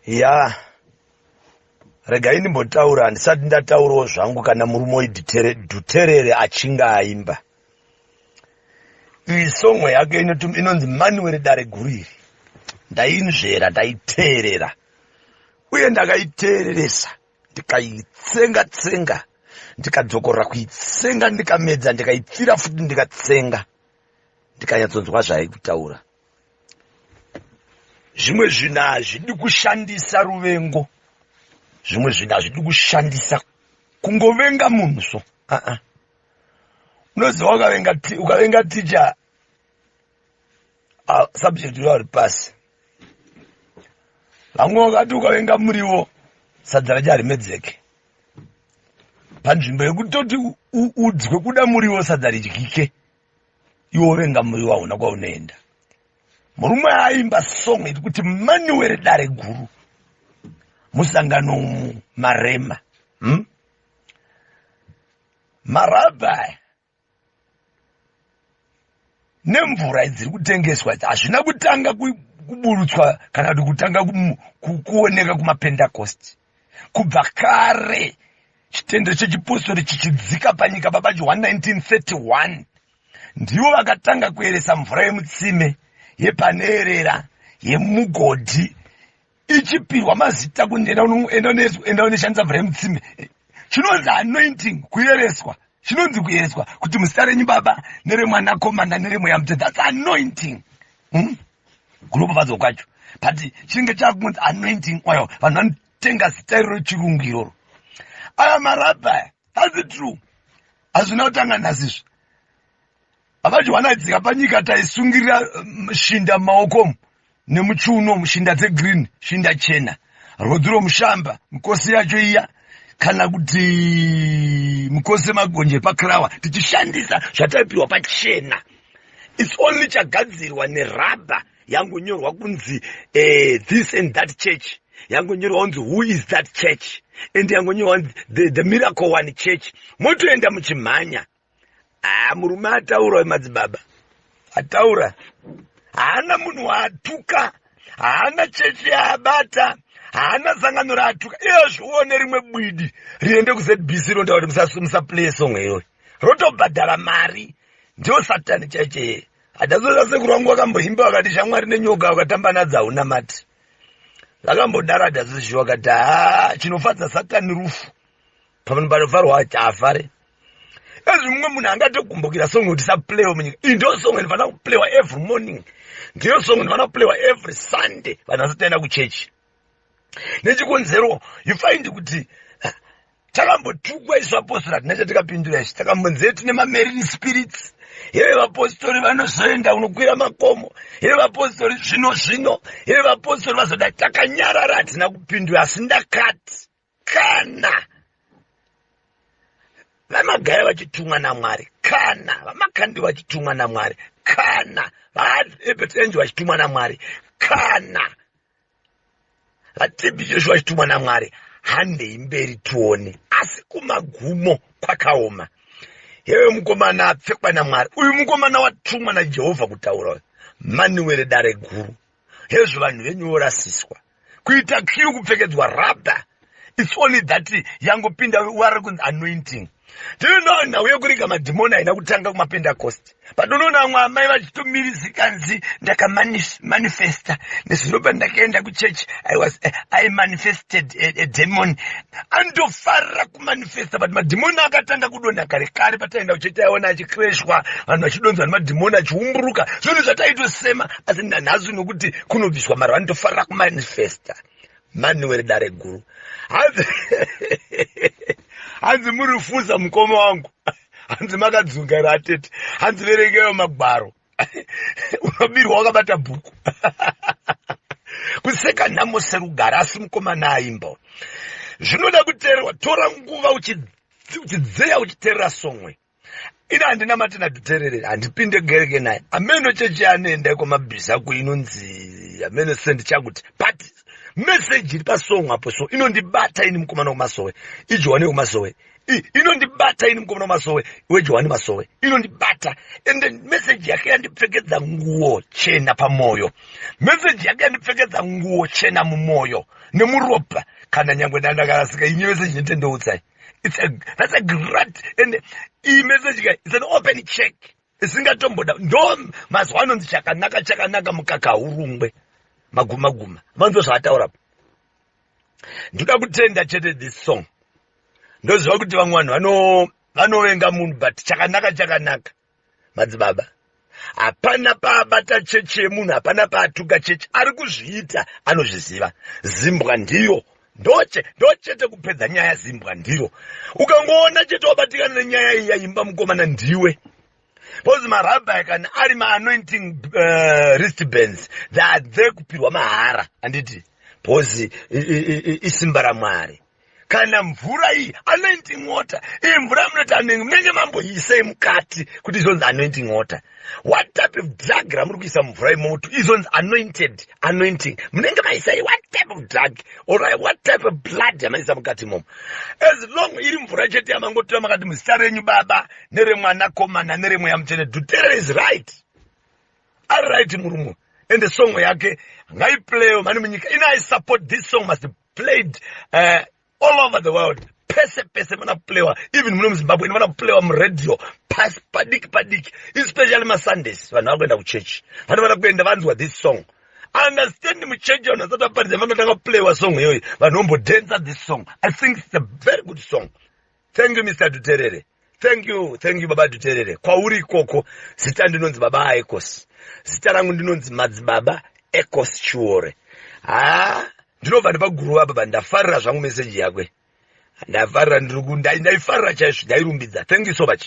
Ya, regai ndimbotaura, handisati ndataurawo zvangu kana murume uyu Dhuterere achinge aimba. Iyi song yake inonzi Manuel Dare Guru iri. Ndainzvera, ndaiteerera uye ndakaiteereresa ndikaitsenga tsenga ndikadzokorora kuitsenga ndikamedza ndikaipfira futi ndikatsenga ndikanyatsonzwa zvaikutaura. Zvimwe zvinhu hazvidi kushandisa ruvengo, zvimwe zvinhu hazvidi kushandisa kungovenga munhu so aa. Unoziva ukavenga ukavenga ticha ah, subject iro ari pasi. Vamwe vakati ukavenga muriwo sadza racho harimedzeke. Panzvimbo yekutoti udzwe kuda muriwo sadza ridyike iwe wovenga muriwo hauna kwaunoenda. Murume aimba song iri kuti Manuel dare guru musangano umu marema Marabha nemvura dziri kutengeswa idzi hazvina kutanga kuburutswa kana kuti kutanga kuoneka kumapendakosti kubva kare chitendero chechipostori chichidzika panyika baba johani 1931 ndivo vakatanga kueresa mvura yemutsime yepanoerera yemugodhi ichipirwa mazita kunzi enda unoshandisa mvura yemutsime chinonzi anointing kuyereswa chinonzi kuyereswa kuti muzita renyu baba neremwanakomana neremweya mutsvene that's anointing Kuropafadzwa kwacho but chinenge chakunzi anointing oil vanhu vanotenga zita iroro chirungu iroro aya marabha aya that's true hazvina kutanga nhasi izvi baba johana adzika panyika taisungirira shinda mumaoko umu nemuchiuno umu shinda dzegreen shinda chena rwodzi rwomushamba mikosi yacho iya kana kuti mikosi yemagonje pakrawa tichishandisa zvataipiwa pachena its only chagadzirwa nerabha yangonyorwa kunzi this and that church yangonyorwa kunzi who is that church and yangonyorwa kunzi the miracle one church motoenda muchimhanya. Murume ataura wemadzibaba ataura haana munhu waatuka haana chechi yaabata haana sangano raatuka iyozvi uone rimwe bwidi riende kuzbc ronda kuti musaplay song iyoyo rotobhadhara mari ndiyo satani chaicheye hadazoza sekuru vangu vakamboimba vakati shamwari nenyoka vakatamba nadzo hauna mati vakambodaro hadazozviwa vakati haa chinofadza satani rufu pavanhu panofarwa achafare ezvi mumwe munhu angatokumbukira song kuti saplaywa munyika iyi ndiyo song inofanira kuplaywa every morning ndiyo song inofanira kuplaywa every sunday vanhu vasati taenda kuchechi nechikonzero you find kuti takambotukwa isu vapostori hatina chatikapindura isu takambonzi tine mamarine spirits heve vapostori vanozoenda unokwira makomo heve vapostori zvino zvino heve vapostori vazoda takanyarara hatina kupindura asi ndakati kana vamagaya vachitumwa namwari kana vamakandi vachitumwa namwari kana vaebert angel vachitumwa namwari kana vatb joshua vachitumwa namwari handei mberi tione asi kumagumo kwakaoma hewe mukomana apfekwa namwari uyu mukomana watumwa najehovha kutaura manuwere dare guru hezvo vanhu venyu vorasiswa kuita q kupfekedzwa rubber its only that yangopinda wari kunzi anointing do you know nhau yekuriga madhimoni haina kutanga kumapendacost but unoona vamwe amai vachitomirizika nzi ndakamanifesta nezvino pandakaenda kuchurch I manifested a demon andofarira kumanifesta but madhimoni akatanga kudonha kare kare pataenda kuchechi taiona achikreshwa vanhu vachidonzwa nemadhimoni achiumburuka zvinhu zvataitosema asi nanhasi nokuti kunobviswa mari vanotofarira kumanifesta manuel dare guru hanzi hanzi murifuza mukoma wangu hanzi makadzungaira atete hanzi verengeyo magwaro unobirwa wakabata bhuku kuseka nhamo serugare asi mukomana aimba zvinoda kuteererwa tora nguva uchidzeya uchiteerera songwe ini handina mati nadhuterere handipinde gereke naye ameno chechi anoenda kwamabhiza ku inonzi ameno sendi chakuti but Message iri pasong apo so inondibata ini mukomana wemasowe ijohani wemasowe inondibata ini mukomana wemasowe wejohani masowe inondibata and message yake yandipfekedza nguo chena pamoyo message yake yandipfekedza nguo chena mumoyo nemuropa kana nyangwe ndandakarasika inyi message inotendeutsai. It's a, that's a great and iyi message ka, it's an open check isingatomboda. Ndo mazuva anonzi chakanaka chakanaka mukaka haurungwe maguma guma vanzwa zvaataura. Ndoda kutenda chete this song. Ndoziva kuti vamwe vanhu vanovenga munhu, but chakanaka chakanaka madzibaba. Hapana paabata chechi yemunhu, hapana paatuka chechi. Ari kuzviita anozviziva. Zimbwa ndiyo ndoche ndochete kupedza nyaya. Zimbwa ndiro ukangoona chete wabatikana nenyaya iyi yaimba mukomana ndiwe, because marabhai kana ari maanointing wristbands, they are there kupirwa mahara, handiti? Because isimba raMwari. Kana mvura iyi anointing water, iyi mvura munoti anointing, munenge mamboisei mukati kuti izonzi anointing water? What type of drug ramuri kuisa mumvura imoto izonzi anointed anointing? Munenge maisai what type of drug or what type of blood yamaisa mukati imomo? As long iri mvura chete yamangotora makati muzita renyu Baba neremwanakomana neremweya mutsvene, Dhuterere is right, ari right murume. Ende song yake ngaiplayiwe mani munyika ino. I support this song, must be played all over the world, pese pese vana kuplayiwa, even muno muZimbabwe inofanira kuplayiwa muradio pasi padiki padiki, especially maSundays. Vanhu vakuenda kuchechi vanofanira kuenda vanzwa this song. Understand, muchechi vanhu vasati vaparidza vanotanga kuplayiwa song iyoyi, vanhu vombodhensa this song. I think it's a very good song. Thank you, Mr Duterere. Thank you, thank you, Baba Duterere, kwauri ikoko. Zita ndinonzi Baba Ecos, zita rangu ndinonzi Madzibaba Ecos Chiore. Ha, ndinobva nepaguruva baba. Ndafarira zvangu meseji yakwe, ndafarira, ndaifarira chaizvo, ndairumbidza. Thank you so much.